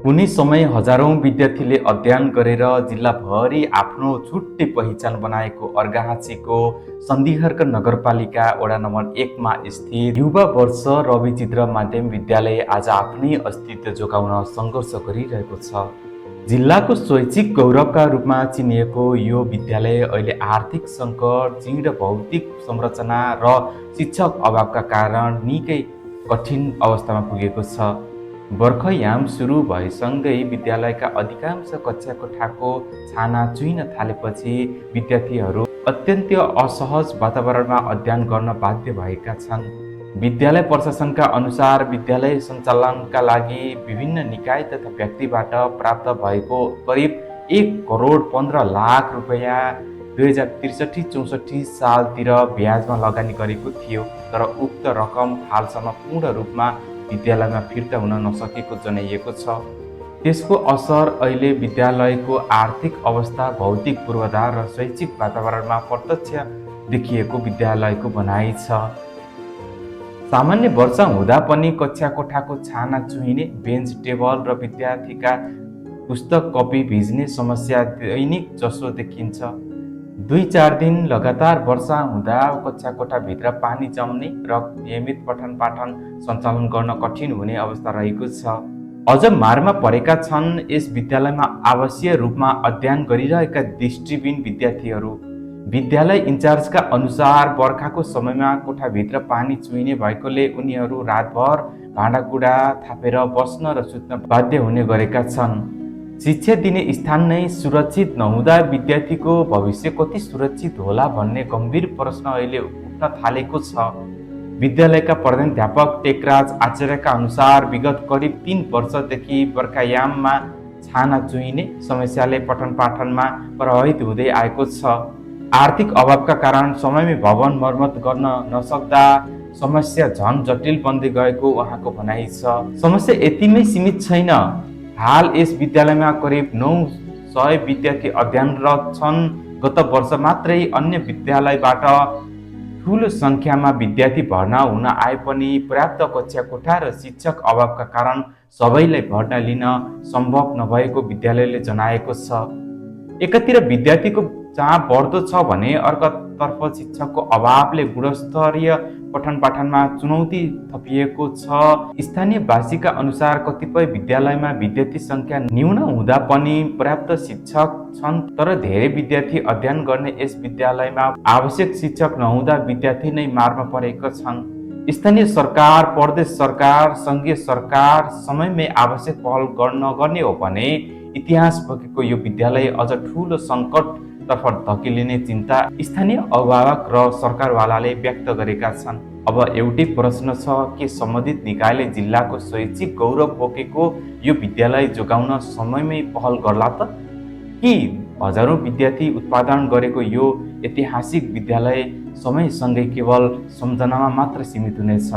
कुनै समय हजारौं विद्यार्थीले अध्ययन गरेर जिल्लाभरि आफ्नो छुट्टै पहिचान बनाएको अर्घाखाँचीको सन्धिखर्क नगरपालिका वडा नम्बर 1 मा स्थित युवा वर्ष रविचित्र माध्यमिक विद्यालय आज आफ्नै अस्तित्व जोगाउन सङ्घर्ष गरिरहेको छ। जिल्लाको शैक्षिक गौरवका रूपमा चिनिएको यो विद्यालय अहिले आर्थिक सङ्कट, जीर्ण भौतिक संरचना र शिक्षक अभावका कारण निकै कठिन अवस्थामा पुगेको छ। बर्खायाम सुरु भएसँगै विद्यालयका अधिकांश कक्षा कोठाको छाना चुइन थालेपछि विद्यार्थीहरू अत्यन्त असहज वातावरणमा अध्ययन गर्न बाध्य भएका छन्। विद्यालय प्रशासनका अनुसार विद्यालय सञ्चालनका लागि विभिन्न निकाय तथा व्यक्तिबाट प्राप्त भएको करिब 1,15,00,000 रुपैयाँ 2063-64 सालतिर ब्याजमा लगानी गरेको थियो, तर उक्त रकम हालसम्म पूर्ण रूपमा विद्यालयमा फिर्ता हुन नसकेको जनाइएको छ। त्यसको असर अहिले विद्यालयको आर्थिक अवस्था, भौतिक पूर्वाधार र शैक्षिक वातावरणमा प्रत्यक्ष देखिएको विद्यालयको भनाइ छ। सामान्य वर्षा हुँदा पनि कक्षा कोठाको छाना चुहिने, बेन्च टेबल र विद्यार्थीका पुस्तक कपी भिज्ने समस्या दैनिक जसो देखिन्छ। 2-4 दिन लगातार वर्षा हुँदा कक्षा कोठाभित्र पानी जम्ने र नियमित पठन पाठन सञ्चालन गर्न कठिन हुने अवस्था रहेको छ। अझ मारमा परेका छन् यस विद्यालयमा आवासीय रूपमा अध्ययन गरिरहेका दृष्टिविहीन विद्यार्थीहरू। विद्यालय इन्चार्जका अनुसार बर्खाको समयमा कोठाभित्र पानी चुहिने भएकोले उनीहरू रातभर भाँडाकुँडा थापेर बस्न र सुत्न बाध्य हुने गरेका छन्। शिक्षा दिने स्थान नै सुरक्षित नहुँदा विद्यार्थीको भविष्य कति सुरक्षित होला भन्ने गम्भीर प्रश्न अहिले उठ्न थालेको छ। विद्यालयका प्रधानाध्यापक टेकराज आचार्यका अनुसार विगत करिब 3 वर्षदेखि बर्खायाममा छाना चुहिने समस्याले पठन पाठनमा प्रभावित हुँदै आएको छ। आर्थिक अभावका कारण समयमै भवन मर्मत गर्न नसक्दा समस्या झन जटिल बन्दै गएको उहाँको भनाइ छ। समस्या यतिमै सीमित छैन। हाल यस विद्यालयमा करिब 900 विद्यार्थी अध्ययनरत छन्। गत वर्ष मात्रै अन्य विद्यालयबाट ठूलो सङ्ख्यामा विद्यार्थी भर्ना हुन आए पनि पर्याप्त कक्षा कोठा र शिक्षक अभावका कारण सबैलाई भर्ना लिन सम्भव नभएको विद्यालयले जनाएको छ। एकातिर विद्यार्थीको चाप बढ्दो छ भने अर्कोतर्फ शिक्षकको अभावले गुणस्तरीय पठन पाठनमा चुनौती थपिएको छ। स्थानीयवासीका अनुसार कतिपय विद्यालयमा विद्यार्थी सङ्ख्या न्यून हुँदा पनि पर्याप्त शिक्षक छन्, तर धेरै विद्यार्थी अध्ययन गर्ने यस विद्यालयमा आवश्यक शिक्षक नहुँदा विद्यार्थी नै मारमा परेका छन्। स्थानीय सरकार, प्रदेश सरकार, सङ्घीय सरकार समयमै आवश्यक पहल नगर्ने हो भने इतिहास बोकेको यो विद्यालय अझ ठूलो सङ्कट तर्फ धकेलिने चिन्ता स्थानीय अभिभावक र सरकारवालाले व्यक्त गरेका छन्। अब एउटै प्रश्न छ, के सम्बन्धित निकायले जिल्लाको शैक्षिक गौरव बोकेको यो विद्यालय जोगाउन समयमै पहल गर्ला त, कि हजारौं विद्यार्थी उत्पादन गरेको यो ऐतिहासिक विद्यालय समयसँगै केवल सम्झनामा मात्र सीमित हुनेछ?